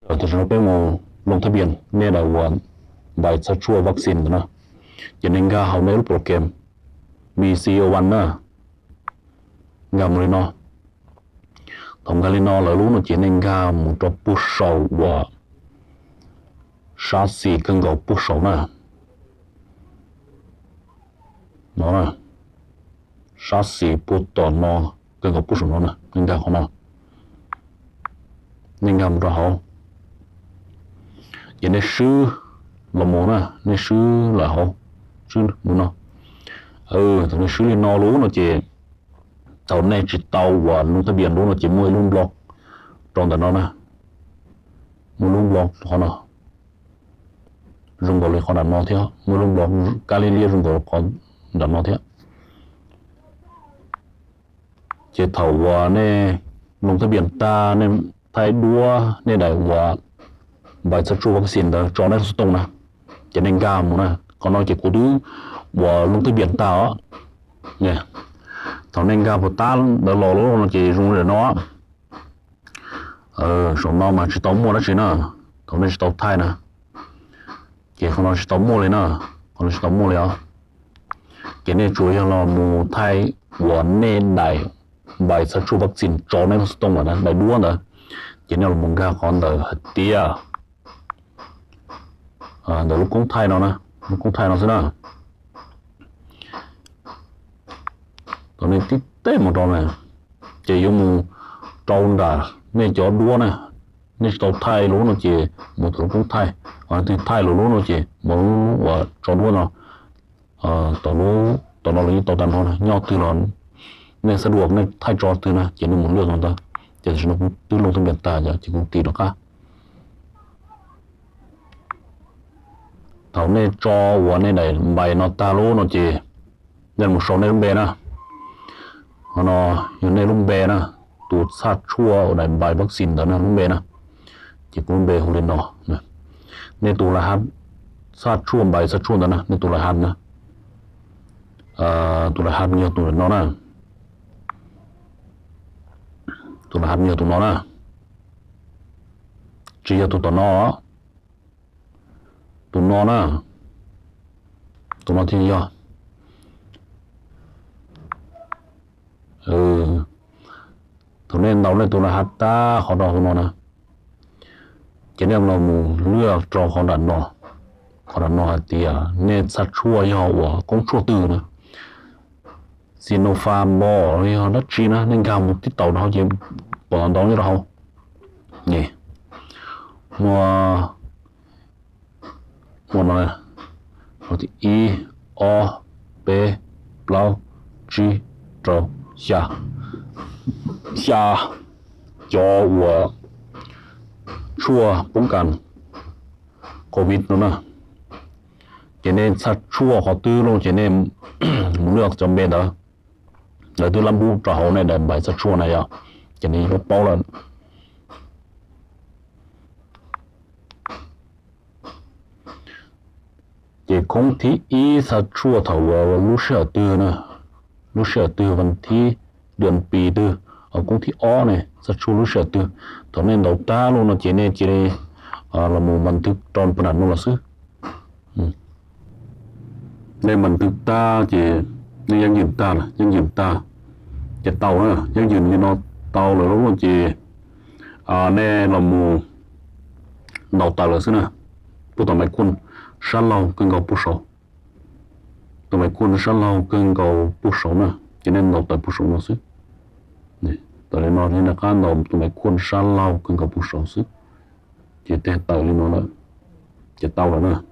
Tam sim no peb mus loo thab pias nej daim uas npais txhaj tshuaj vaccine ntawd na, ces nej nkag hauv nej lub program V C O one na, nkag mus li no. Thaum nkag li no lawm lub no ces nej nkag mus rau puag saum uas sab xis kawg nkaus puag saum na, no, sab xis puag tom no, kawg nkaus puag saum no na, nej nkag qhov no, nej nkag mus rau hauv, ces nej swb los mus na, nej swb lawm hauv, swb mus no. Thaum nej swb li no lub no ces thaum nej tsis tau uas loo thab pias lub no ces muaj ib lub nplo rau ntawm no na, muaj lub nplo qhov no, zoo nkaus li qhov nram no thiab, muaj lub nplo kab liab liab zoo nkaus qhov nram no thiab. Ces thaum uas nej loo thab pias tag, nej thaij duab nej daim uas npais txhaj tshuaj vaccine ntawd tso nej lub xov tooj na, ces nej nkag mus na. Qhov no ces kuv twb uas loo thab pias tag os. Thaum nej nkag puas tab ntawd los lub no ces zoo li no. Saum no mas tsis tau muaj dab tsi na, thaum nej tsis tau thaij na, ces qhov no tsis tau muaj li na, qhov no tsis tau muaj li os. Ces nej tsuas yog los mus thaij uas nej daim npais txhaj tshuaj vaccine tso nej lub xov tooj lawm na, daim duab ntawd, ces nej los mus nkag qhov ntawd hais tias ntawm lub koob thaij no, lub koob thaij no xwb na. Thaum nej tib teb mus rau na, ces yuav mus rau nram nej cov duab na. Nej tsis tau thaij lub no ces mus tom lub koob thaij, ho twg thaij lub no ces mus lub uas tso duab no. Tom no los yeej tau tag nrho na, nyob twg los nej xav duas nej thaij tso twg na ces nej mus lwaj no ntawd. Ces tam sim no kuv twb loo thab pias tag ces kuv tiv rov qab. Thaum nej tso uas nej daim npais no tag lub no ces nej mus sau nej lub npe na. Qhov no yog nej lub npe na, tus txhaj tshuaj uas daim npais vaccine ntawd na lub npe na. Ces kuv lub npe hu li no. Nej tus laj hab txhaj tshuaj npais txhaj tshuaj ntawd na, nej tus laj hab na. Tus laj hab yog tus no na. Tus laj hab yog tus no na. Tsis yog tus tom no. Tus no na. Tus no thiaj yog. Thaum nej ntaus nej tus laj hab tag qhov rau hauv no na, ces nej los mus lwaj rau qhov nram no. Qhov nram no hais tias nej txhaj tshuaj yog uas koob tshuaj twg na, Sinopharm los yog dab tsi na, nej nkag mus tib taus rau hauv ces pom ntau nyob rau hauv. Muaj, muaj no, ib, ob, peb, plaub, tsib, rau, xya, xya cov uas tshuaj poob kas COVID no na. Ces nej txhaj tshuaj qhov twg los ces nej mus lwaj cov npe ntawd, lawv twb lab npub rau hauv nej daim npais txhaj tshuaj na yom, ces nej yuav paub lawm. Ces khoob thib ib txhaj tshuaj thaum uas lub sij hawm twg na, lub sij hawm twg vas thib dua pis twg, khoob thib ob ne txhaj tshuaj lub sij hawm twg. Thaum nej ntaus tag lawm no ces nej cia li los mus npas ntwg rau nram no los xwb. Nej npas ntwg tag ces nej yeeb ywm tag, yeeb ywm tag ces tau na, yeeb ywm li no tau lawm lub no ces nej los mus ntaus tawm lawm xwb na. Puag tom maiv kuaj sab laug kawg nkaus puag saud, tus maiv kuaj sab laug kawg nkaus puag saud na, ces nej ntaus tawm puag saud no xwb. Tawm li no nej rov qab ntaus tus maiv kuaj sab laug kawg nkaus puag saud xwb, ces tawm li no lawm, ces tau lawm na.